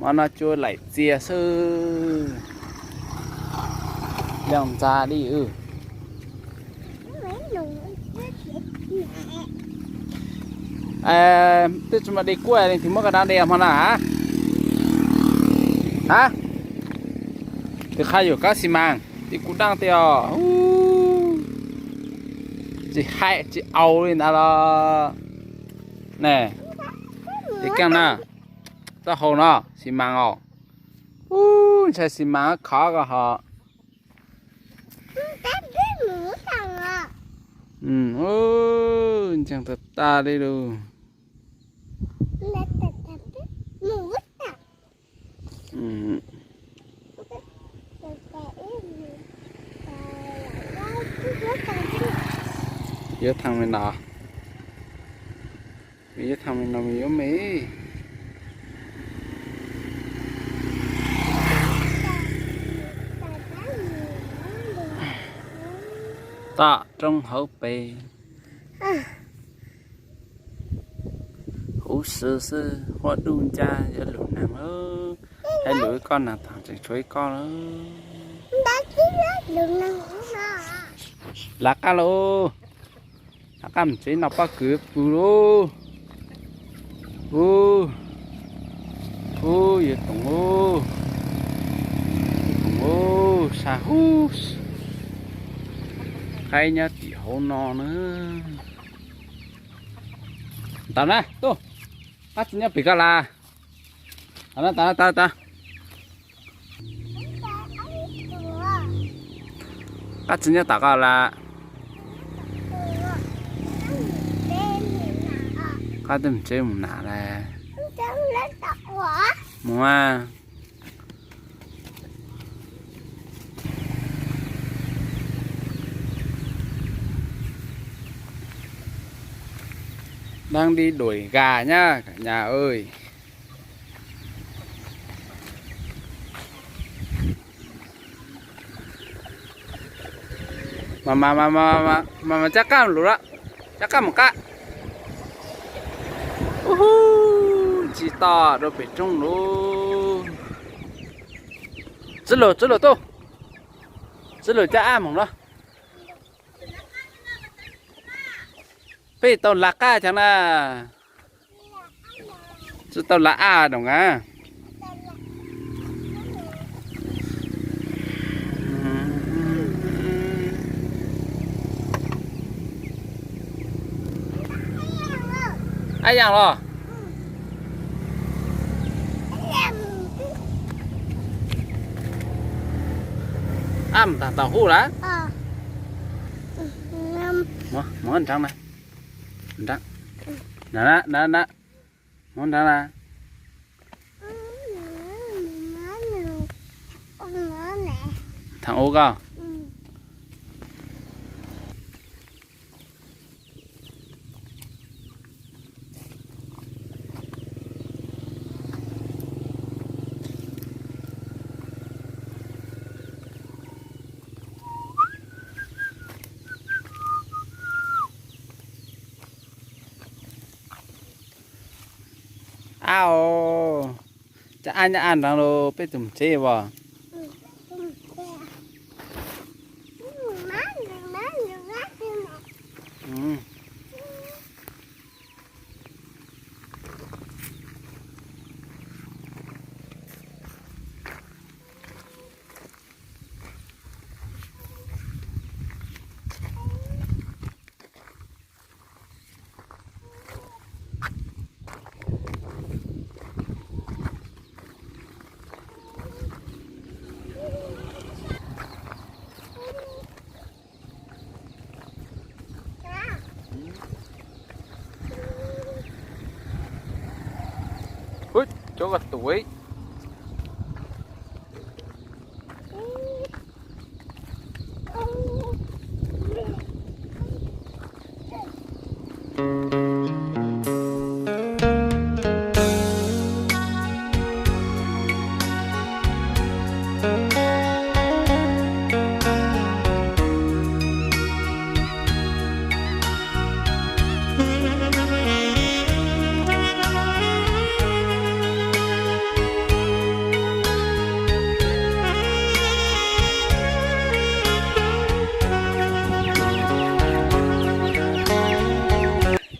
Qhov no cua laim txias xwb. Yog ntxa li. Twb tsis muaj dej kuaj li, twb muab koj dab de hmo no a? A, twb qha yuam kab xi mas tim kuv daj tias tsis haib tsis au li ntawd los ne. Tim keej na, taub hau no xi mas os. Ub, ntshai xi mas khov ko ho. Ntseeg tag tag li lus. Yuav thaj me no, yuav thaj me no me yuav me. Tom roob hauv pes. Huv si xwb, huab dub ncab yuav lug neeg lawm. Hais lus ib koj neeg tag tseem tshuav ib koj lawm. Lav qab lauj, lav qab mus tsev noj pob kws pw lauj. Ub, ub, yuav toom ub, toom ub, sab huv, qaib nyob tim hauv no na. Tau na, tuj, qab txiv nyob pem koj las. Tau na, tau na, tau, tau. Qab txiv nyob tom koj las. Qab twb mus tsev mus nam las. Mus a. Đang đi đuổi gà nhá cả nhà ơi. Mas mas mas mas mas mas cab qab lus lawm, cab qab mus qab. Ub hu, ntsis toj rau pem roob lauj. Txwv lus, txwv lus tuj, txwv lus cab ab moog lauj. Peb tau lav qab caag na. Tsi tau lav ab doom a. Ab yaam los? Ab mus taag tau hub lawm. Muab nrhav na. Nrhav na, nrhav na. Muab nrhav na. Thaam ub koj. Ab os, cov ab nyob ab nrad los peb tus mus tsev os. Ub, cov koj tus.